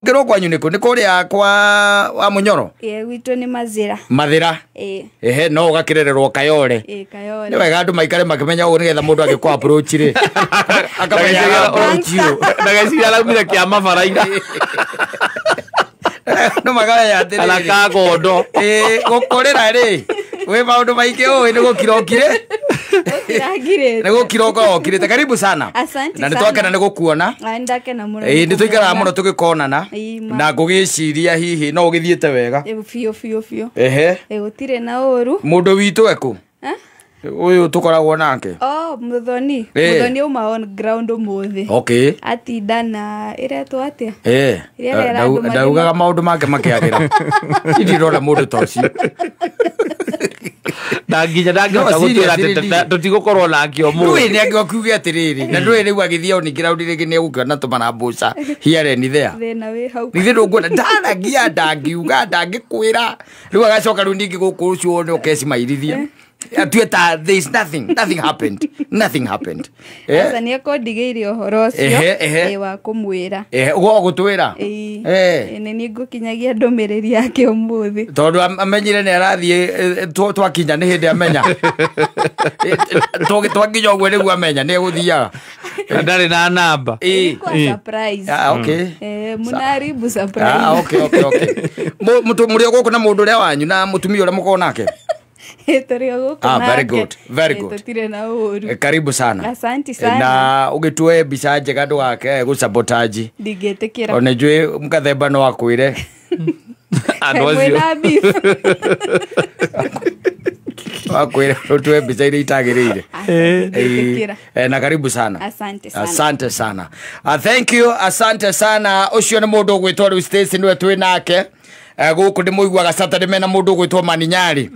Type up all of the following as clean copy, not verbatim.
Ngĩrwo kwanyu nĩkũ? Nĩ kũrĩa kwa wa Mũnyoro? Ĩĩ, gwitũ nĩ Mazĩra. Mathĩra. Ĩĩ. Ehe, no ũgakĩrererwo Kayole. Ĩĩ, Kayole. Nĩ wega andũ maikare makĩmenya ũguo nĩgetha mũndũ angĩkũ approach rĩ, akamenya approach ũyũ. Ndageciria araumire kĩa mabaraira. No makamenya Kana atĩrĩrĩ. kagondo. Ĩĩ, gũkũrĩra rĩ, wĩ maũndũ maingĩ ũĩ nĩ gũkira ũkire. Gũkira Nĩ gũkira ũkoragwo ũkirĩte. Karibu sana. Asante Na nĩ sana. twakena nĩ gũkuona. Ah, nĩndakena mũno. Ĩĩ, nĩ tũikaraga mũno tũgĩkonana. Ĩĩ, ma. Na ngũgĩciria hihi no ũgĩthiĩte wega. Ĩĩ, biũ biũ biũ. Ehe. Ĩĩ, gũtirĩ na ũru. Mũndũ witũ ekũ? Eh? Ũyũ tũkoragwo nake. Oh, Muthoni. Ĩĩ. Muthoni auma on ground ũmũthĩ. Okay. Atinda na ĩretwo atĩa? Eh, Ĩrĩa ĩrera andũ marĩ ndaugaga maũndũ make makĩagĩra. Ndirona mũndũ ta ũcio. Na nginya ndangĩhota No, gũtwĩra seriously, atĩ tũtigũkorwo nake ũmũthĩ. Ndũĩ nĩ angĩokiuge atĩrĩrĩ, na ndũĩ rĩu agĩthiĩ on ground rĩngĩ nĩ egũkĩona tũmarambuca here and there. Thĩna wĩ hau. Ningĩ ndũkuona ndaragia, ndangiuga, ndangĩkwĩra. Rĩu agacoka rĩu ningĩ gũkũ rũciũ wone ũkecimairithia. Atue ta there is nothing, nothing happened, nothing happened. Eh? Aca nĩ ekondigĩire ũhoro ũcio. Ehe, ehe. Ĩĩ, wa kũmwĩra. Eh, ũguo gũtwĩra. Ĩĩ. Eh. Ĩĩ, nĩ niĩ ngũkinyagia ndũmĩrĩri yake ũmũthĩ. Tondũ amenyire nĩ arathiĩ twakinya nĩ hĩndĩ amenya. Twakinya ũguo nĩguo amenya nĩ egũthiaga. Na ndarĩ na namba. Ĩĩ. Ilikuwa surprise. Ah, okay. Eh, mnaharibu surprise. Ah, okay, okay, okay. Mũrĩ o gũkũ na mũndũ ũrĩa wanyu na mũtumia ũrĩa mũkoragwo nake? Ĩĩ, tũrĩ o gũkũ Ah, very nake. good, very Ĩĩ, good. tũtirĩ na ũru. Karibu sana. Asante sana. Na ũgĩtue mbica njega ndũgake gũsabotage. Ndingĩtĩkĩra. Ona njũĩ mũkathemba no akwĩre. Andũ acio. Mwĩna beef. Akwĩre ũtue mbica iria itagĩrĩire. Ndingĩtĩkĩra. Na karibu sana. Asante sana. Asante sana. Thank you, asante sana. Ũcio nĩ mũndũ ũgwĩtwo rĩu Stacy nĩwe twĩ nake. Gũkũ ndĩmũiguaga Saturday mena mũndũ ũgwĩtwo Maninyari.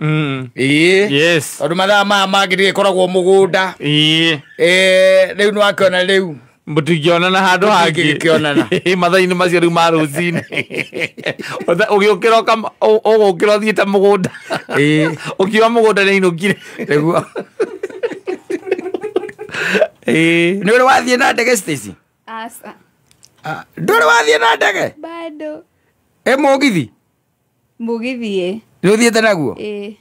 Ĩĩ. Yes. Tondũ mathaa maya mangĩ ndĩgĩkoragwo mũgũnda. Ĩĩ. Ĩĩ, rĩu nĩwakĩona rĩu. Mũtingĩonana handũ hangĩ. Tũtingĩkĩonana. Mathaa-inĩ macio rĩu ma rũcinĩ. Ũgĩũkĩra ũgũkĩra ũthiĩte mũgũnda. Ĩĩ. Ũkiuma mũgũnda nĩ ainũkire. Nĩguo. Ĩĩ. Nĩ ũrĩ wathiĩ na ndege Stacy? Aca. Ah, ndũrĩ wathiĩ na ndege? Bado. Ĩ mũgithi? Mũgithi ĩ. Nĩ ũthiĩte naguo? Ĩĩ.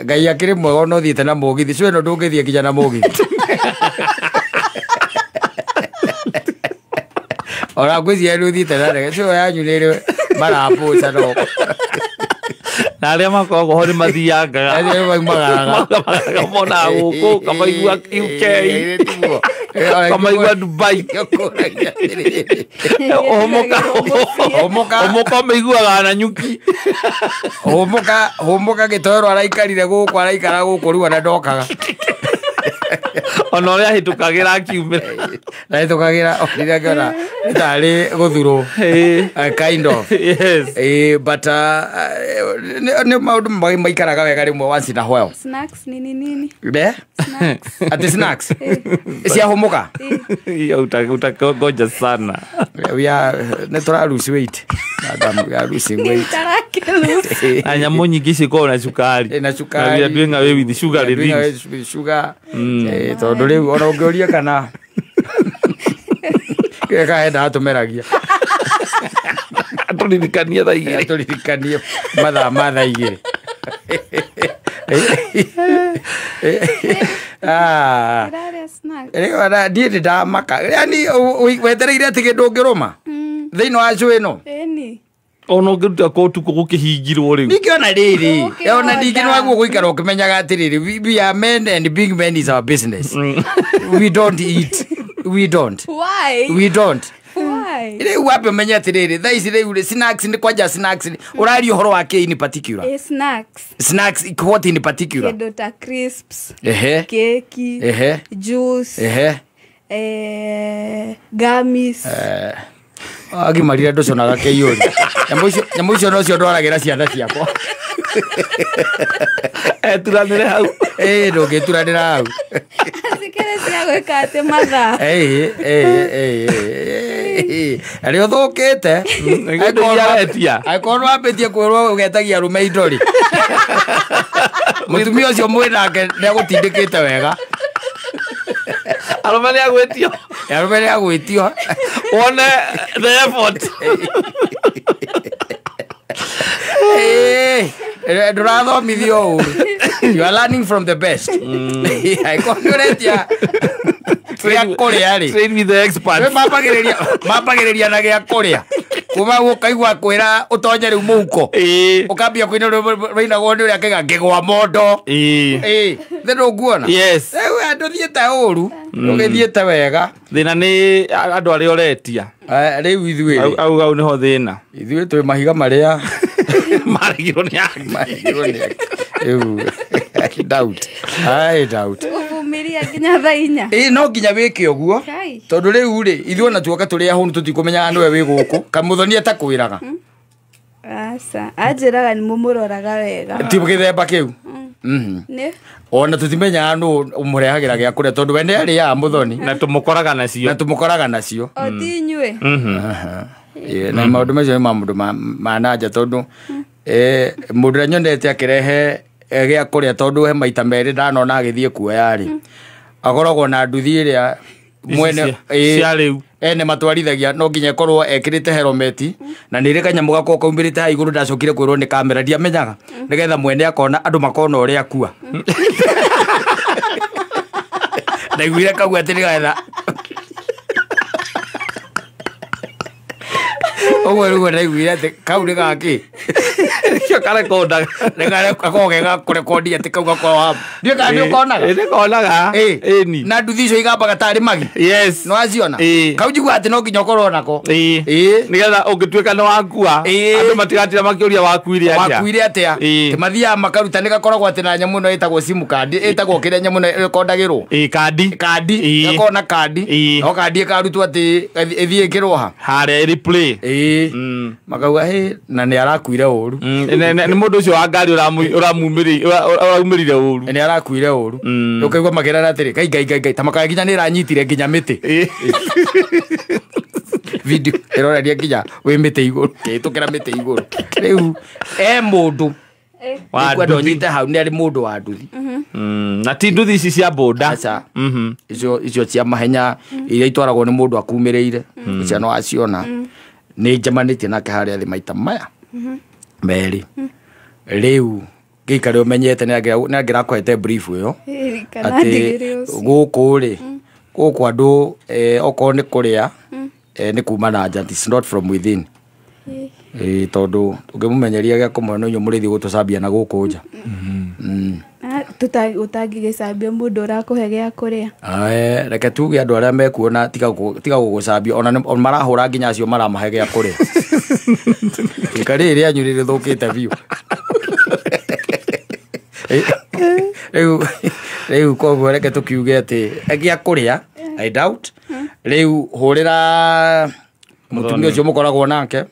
Ngai akĩrĩ mwega ona ũthiĩte na mũgithi. Cũĩ ĩno ndũngĩthiĩ nginya na mũgithi. Ona ngwĩciria nĩ ũthiĩte na ndege. Cũĩ yanyu nĩ ĩrĩ marambũca no. Na arĩa makoragwo ho nĩ mathiangaga. Acio maumagaraga. Monaga gũkũ, kamaigua UK, kamaigua Dubai. Ũhũmũka. Hũmũka. Ũhũmũka ũmĩiguaga na nyuki. Hũmũka, hũmũka gĩtoero araikarire gũkũ, araikara gũkũ rĩu ona ndokaga. Ona ũrĩa ahĩtũkagĩra akiumĩra. Ndahĩtũkagĩra rĩrĩa ngĩona nĩ tarĩ gũthurwo. Kind of. Yes. But nĩ maũndũ maikaraga wega rĩmwe once in a while. Snacks nini nini? Ne? Snacks. Ati snacks? Ciahũmũka? Hiyo utakongoja sana. We are, nĩ tũra lose weight. Madam, we are losing weight. Nĩtarakĩlose. Na nyamũ nyingĩ cikoragwo na cukari. Na cukari. Na we are doing away with sugary We are doing away things. with sugar. Tondũ rĩu ona ũngĩũria kana kĩrĩa kahenda atũmeragia. Atũririkanie thaa igĩrĩ. Atũririkanie mathaa ma thaa igĩrĩ. Ah. Ndĩrarĩa snacks. Rĩu ona ndiĩ ndĩ ndamaka. Yaani wetereire atĩ kĩndũ ũngĩrũma thĩinĩ wa cũĩ ĩno. Ĩni. Ona ũngĩruta kwa ũtukũ gũkĩhingirwo rĩu. Ningĩona rĩrĩ, Ũkĩona ona ningĩ nĩ waguo gũikara ũkĩmenyaga atĩrĩrĩ, we are men and being men is our business. We don't eat. We don't. Why? We don't. Why? Rĩu wambe ũmenye atĩrĩrĩ, thaa ici rĩu rĩ, snacks nĩ kwanja snacks nĩ- ũraria ũhoro wa kĩ in particular? Ĩ, snacks. Snacks, what in particular? Kĩndũ ta crisps. Ehe. Keki. Ehe. Juice. Ehe. Gummies. Agimarire ndũconaga kĩiyũri. Nyamũ icio nocio ndwaragĩra ciana ciakwa. Eturanĩre hau. Ĩĩ, ndũngĩturanĩra hau. Cikĩrĩ cia gwĩka atĩ mathaa. Ĩĩ, ĩĩ, ĩĩ, ĩĩ. Na nĩ ũthũkĩte. Nĩguo ndĩraretia. Angĩkorwo nĩ wambĩtie kwĩrwo ũgetagia arũme indo rĩ. Mũtumia ũcio mwĩ nake nĩ agũtindĩkĩte wega. Arũme nĩ agwĩtio. Arũme nĩ agwĩtio. Wone the effort. Ndũrathomithio ũru. You are learning from the best. Angĩkorwo nĩ ũretia gĩa kũrĩa rĩ. Train with the experts. Mambagĩrĩria na gĩa kũrĩa. Kuma ũkaigua kwĩra ũtonye rĩu mũhuko. Ũkambia kũina rũinagwo nĩ ũrĩa akaiga ngĩgwa mondo. Thĩ ndũnguona. Yes. Rĩu ndũthiĩte ũru, ũgĩthiĩte wega. Thĩna nĩ andũ arĩa ũretia. Rĩu ithuĩ rĩ. Au nĩho thĩna. Ithuĩ twĩ mahiga marĩa marigirwo nĩ angĩ. Marigirwo nĩ angĩ. Rĩu I doubt. I doubt. Ũvumiria nginya thaa inya. No nginya wĩke ũguo. Tondũ rĩu rĩ, ithuĩ ona tuoka tũrĩ ahũnu tũtikũmenyaga nĩwe wĩ gũkũ. Kamũthoni atakwĩraga. Aca, anjĩraga nĩ mũmũroraga wega. Ti gĩthemba kĩu. Nĩ? Ona tũtimenyaga nũ ũmũrehagĩra gĩa kũrĩa tondũ we nĩ arĩaga mũthoni. Na tũmũkoraga nacio. Na tũmũkoraga nacio. O ti inyuĩ. Na maũndũ macio nĩ maũndũ ma nanja tondũ mũndũ ũrĩa nyonete akĩrehe gĩa kũrĩa tondũ he maita merĩ ndanona agĩthiĩ kuoya rĩ, akoragwo na nduthi ĩrĩa mwene cia rĩu ene matwarithagia no nginya ĩkorwo ekĩrĩte helmet na nĩ ĩrĩ kanyamũ gakoragwo kaumĩrĩte haha igũrũ ndacokire kwĩrwo nĩ kamera ndiamenyaga nĩgetha mwene akona andũ makona ũrĩa akua. Ndaiguire kau atĩ nĩgetha ũguo nĩguo ndaiguire atĩ kau nĩ gakĩ nĩkĩo karekondaga. Gakoragwo ge ga kũrekondi atĩ kau gakoragwo ndiũĩ kana nĩ ũkonaga. Nĩkonaga. Ĩni. Na nduthi icio igambaga tarĩ magi. Yes. Nĩ waciona? Kau njiguaga atĩ no nginya ũkorwo nako. Nĩgetha ũngĩtuĩka nĩ wakua andũ matigatira makĩũria wakuire atĩa. Wakuire atĩa. Atĩ mathiaga makaruta nĩ gakoragwo atĩ na nyamũ ĩno ĩtagwo SIM card, ĩtagwo kĩrĩa nyamũ ĩno ĩrekondagĩrwo. Kandi. Kandi. Gakoragwo na kandi. No kandi ĩkarutwo atĩ ĩthiĩ ĩkĩrwo ha. Harĩa replay. Makauga hĩ na nĩ arakuire ũru. Nĩ mũndũ ũcio wa ngari ũraumĩrire ũru. Nĩ arakuire ũru. Ũkaigua makĩrana atĩrĩ ngai ngai ngai ngai ta makaya nginya nĩ ĩranyitire nginya mĩtĩ. Video ĩronania nginya wĩ mĩtĩ igũrũ, kĩhĩtũkĩra mĩtĩ igũrũ. Rĩu e mũndũ wa nduthi hau nĩ arĩ mũndũ wa nduthi. Na ti nduthi ici cia boda. Aca. Icio cia mahenya iria itwaragwo nĩ mũndũ akumĩrĩire. Icio no aciona. Nĩ njemanĩtie nake harĩa thĩ maita maya merĩ. Rĩu gĩikare ũmenyete nĩ angĩrakũhete brief ĩyo atĩ gũkũ rĩ, gũkũ andũ okorwo nĩ kũrĩa nĩ kuma na nja, it's not from within. Tondũ ũngĩmũmenyeria gĩa kũmũhe no inyuĩ mũrĩthiĩ gũtũcambia na gũkũ nja. Ũtangĩgĩcambia mũndũ ũrakũhe gĩa kũrĩa. Reke tuge andũ arĩa mekuona tiga gũgũcambia ona marahũra nginya acio maramahe gĩa kũrĩa. Ika rĩrĩ rĩanyu nĩ rĩthũkĩte biũ. Rĩu koguo reke tũkiuge atĩ gĩa kũrĩa I doubt. Rĩu hũrĩra mũtumia ũcio mũkoragwo nake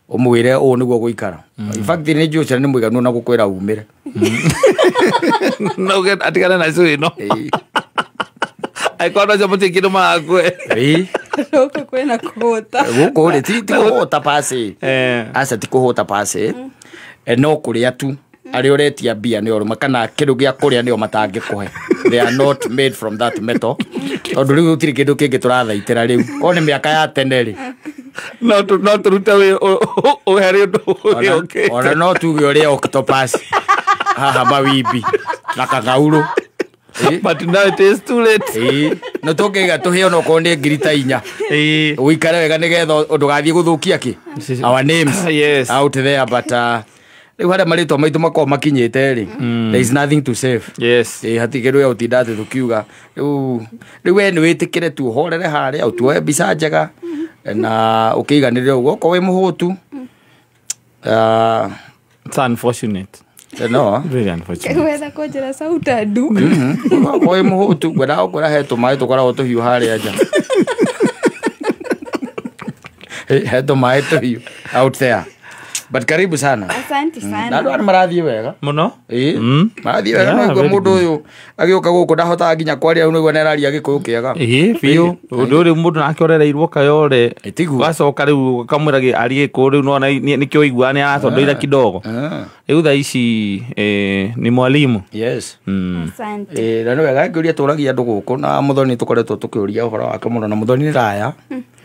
ũmwĩre ũũ nĩguo gũikara. In fact nĩ njũĩ ũcio nĩ mũiganu na gũkwĩra umĩre. No atigane na icio ĩno. Angĩkorwo no mũtirĩ kĩndũ marakũhe. Gũkũ kwĩna kũhũta. Gũkũ rĩ ti kũhũta pasi. Aca ti kũhũta pasi. No kũrĩa tu. Arĩa ũretia mbia nĩo rũma kana kĩndũ gĩa kũrĩa nĩo matangĩkũhe. They are not made from that metal. Tondũ rĩu gũtirĩ kĩndũ kĩngĩ tũrathaitĩra rĩu. Korwo nĩ mĩaka ya tene rĩ. No tũrute ũhere ũndũ ũrĩa ũkĩte. Ona no tuge ũrĩa octopus. Haha mawimbi na kang'aurũ. But now it is too late. No tũngĩiga tũhĩe onokorwo nĩ ngiri ta inya. Ũikare wega nĩgetha ndũgathiĩ gũthũkia kĩ. Our names out there but rĩu harĩa marĩtwa maitũ makoragwo makinyĩte rĩ, there is nothing to save. Yes. Hatirĩ kĩndũ gĩa gũtinda atĩ tũkiuga. Rĩu we nĩ wĩtĩkĩre tu ũhorere harĩa ũtuoe mbica njega na ũkĩiganĩre ũguo okorwo wĩ mũhũtu. It's unfortunate. No. Very unfortunate. Wetha kũnjĩra sauta ndu. Okorwo wĩ mũhũtu ngwendaga gũkwĩra he tũmaĩ tũkoragwo tũhiũ harĩa nja. He tũmaĩ tũhiũ out there. But karibu sana. Asante Na sana. andũ aya nĩ marathiĩ wega. Muno. Ĩĩ. Marathiĩ wega, no igua mũndũ ũyũ agĩũka gũkũ ndahotaga nginya kwaria, no igua nĩ araria Gĩkũyũ kĩega. Ĩĩ biũ. Ũndũ ũrĩ mũndũ nake ũrereirwo Kayore. Ĩtiguo. Wacoka rĩu ũkamwĩra arie Gĩkũyũ rĩu nona nĩkĩo ũiguaga nĩ aratondoira kidogo. Rĩu thaa ici ni mwalimu. Yes. Asante. Ĩĩ, na nĩ wega ngĩũria tũragia andũ gũkũ na Mũthoni tũkoretwo tũkĩũria ũhoro wake mũno, na Mũthoni nĩ raya.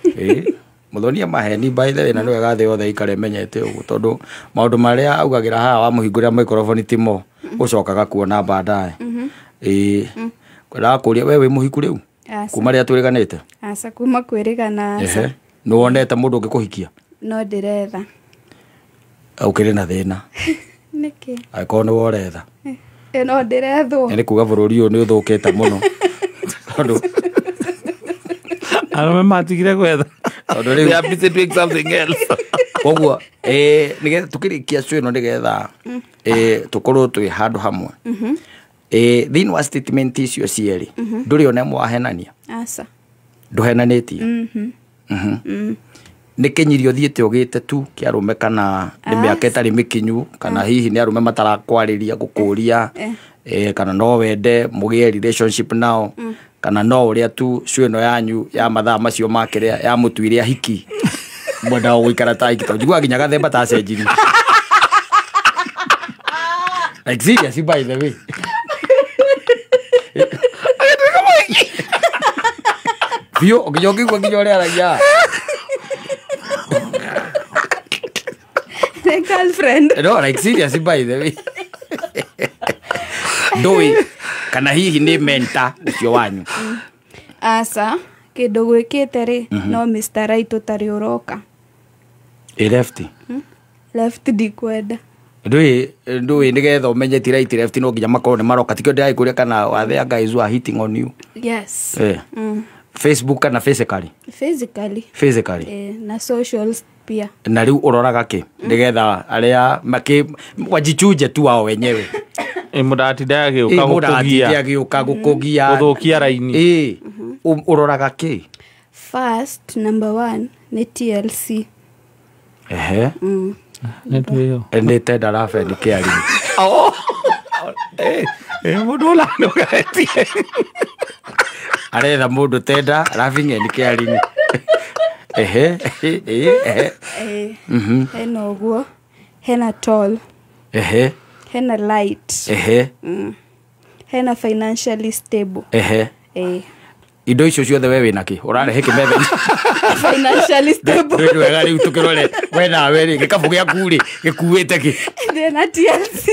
Ĩĩ. Mũthoni maheni by the way, na nĩ wega thĩ yothe ikare ĩmenyete ũguo, tondũ maũndũ marĩa augagĩra haha wamũhingũrĩra microphone timo ũcokaga kuona baadaye. Ĩĩ. Ndakũria we wĩ mũhiku rĩu? Aca. Kuma rĩrĩa twĩrĩganĩte? Aca, kuma kwĩrĩgana aca. Ehe. Nĩ wonete mũndũ ũngĩkũhikia? No ndĩretha. Ũkĩrĩ na thĩna. Nĩkĩ? Angĩkorwo nĩ woretha. Ĩ no ndĩrethwo. Nĩ kuga bũrũri ũyũ nĩ ũthũkĩte mũno. Tondũ Arũme matigire gwetha. Tondũ rĩu They are busy doing something else. koguo nĩgetha tũkĩrĩkia show ĩno, nĩgetha tũkorwo twĩ handũ hamwe, thĩinĩ wa statement icio cierĩ ndũrĩ ona ĩmwe wahenania? Aca. Ndũhenanĩtie? Nĩ kĩnyirio ũthiĩte ũgĩte tu kĩa arũme, kana nĩ mĩaka ĩtarĩ mĩkinyu, kana hihi nĩ arũme matarakwarĩria gũkũria, kana no wende mũgĩe relationship nao, kana no ũrĩa tu show ĩno yanyu ya mathaa macio ma kĩrĩa ya mũtuire ahiki mwendaga gũikara ta ahiki, tondũ njiguaga nginya gathemba tacenjirie? Like seriously, by the way, biũ nginya ũngĩigua nginya ũrĩa aragia. Nĩ girlfriend. No, like seriously, by the way, ndũĩ kana hihi nĩ mentor ũcio wanyu? Aca, kĩndũ gwĩkĩte rĩ, no Mr. Right ũtarĩ ũroka. Ĩ left? Left ndikwenda. Ndũĩ nĩgetha ũmenye ti right left no nginya makorwo nĩ maroka, tikĩo ndĩragĩkũria kana are there guys who are hitting on you? Yes. Facebook kana physically? Physically. Physically. Na socials pia. Na rĩu ũroraga kĩ nĩgetha arĩa makĩ wajichuje tu wao wenyewe? Ĩ mũndũ agatinda agĩũka Mũndũ agatinde gũkũgia. agĩũka gũkũgia. Gũthũkia raini. Ĩ, ũroraga kĩ? First, number one nĩ TLC. Ehe. Nĩ ĩyo. Nĩ tender love and caring. Oh. Mũndũ ũranũgetie. Aretha mũndũ tender loving and caring. Ehe, ehe. Hena ũguo, hena tall, hena light, hena financially stable. Indo icio ciothe we wĩna kĩ ũrarehe kĩmetha? Financially stable. Nĩ wega rĩu tũkĩrore we nawe rĩ, gĩkabũ gĩaku rĩ gĩkuĩte kĩ? Ndĩna TLC.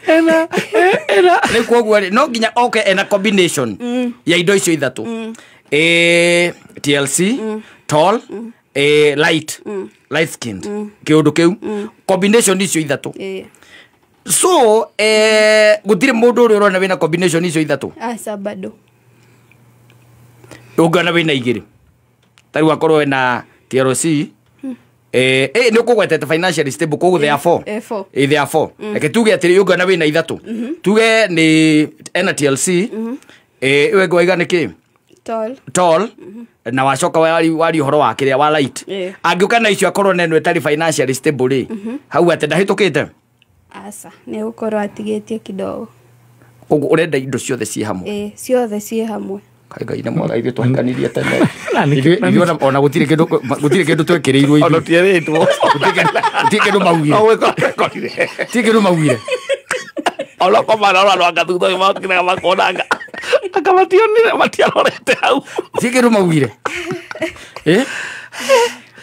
Ena ena. Rĩu koguo rĩ no nginya oke ena combination ya indo icio ithatũ, TLC, tall, light, light skinned, kĩũndũ kĩu, combination icio ithatũ. So gũtirĩ mũndũ ũrĩa ũrona wĩna combination icio ithatũ? Aca, bado. Ũngĩona wĩna igĩrĩ, ta rĩu akorwo wĩna TLC, nĩ ũkũgwetete financially stable, koguo there are four. Four. There are four. Reke tuge atĩrĩ, ũngĩona wĩna ithatũ, tuge nĩ ena TLC, ĩyo ĩngĩ waiga nĩ kĩ? Tall. Tall, na wacoka wari ũhoro wa kĩrĩa wa light. Angĩũka na icio akorwo na ĩno ĩtarĩ financially stable rĩ, hau atĩ ndahĩtũkĩte? Aca, nĩ gũkorwo atigĩtie kidogo. Koguo ũrenda indo ciothe ciĩ hamwe? Ĩ, ciothe ciĩ hamwe. Kaĩ Ngai nĩ mwega, ithuĩ twahikanirie tene. Na nĩ- Ithuĩ ona gũtirĩ kĩndũ twekĩrĩirwo Ona ithuĩ. tierĩtwo. Gũtirĩ kĩndũ maugire. No gwĩkora twekorire. Gũtirĩ kĩndũ maugire. Ona koma rora anga thutha ũyũ mokire makonanga. Anga mationire matiarorete hau. Gũtirĩ kĩndũ maugire.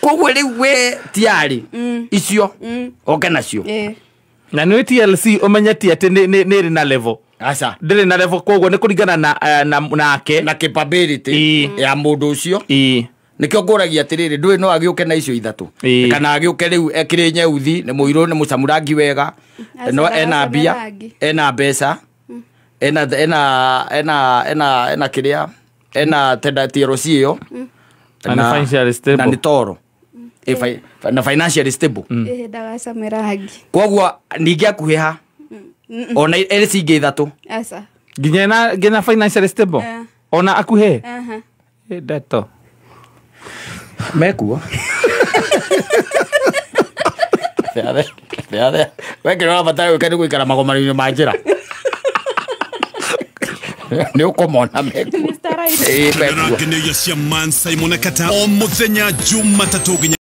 Koguo rĩu we tiarĩ icio oke nacio. Na nĩ TLC ũmenye ti atĩ nĩ ĩrĩ na level. Aca. Ndĩrĩ na level, koguo nĩ kũringana na nake. Na capability ya mũndũ ũcio. Nĩkĩo ngũragia atĩrĩrĩ, ndũĩ no agĩũke na icio ithatũ, kana agĩũke rĩu ekĩrĩ nyeuthi, nĩ mũirũ, nĩ mũcamu rangi wega, Aca, no ena ndagacame mbia, rangi. ena mbeca, ena kĩrĩa, ena tenda TLC ĩyo. Na nĩ financially stable. Na nĩ toro. Na financially stable. Ĩ, ndagacame rangi. Koguo ningĩ akuhĩha ona ĩrĩ cingĩ ithatũ. Aca. Nginya ena nginya financially stable. Ona akuhe. Aha. Ndeto. Mekuo. We kĩrĩa ũrabatara gwĩka nĩ gũikara magomano-inĩ ma njĩra. Nĩ ũkũmona mekuo. Mr. Right. Ĩĩ, mekuo. Ngeneria cia Man Simon Kata o muthenya Jumatatũ nginya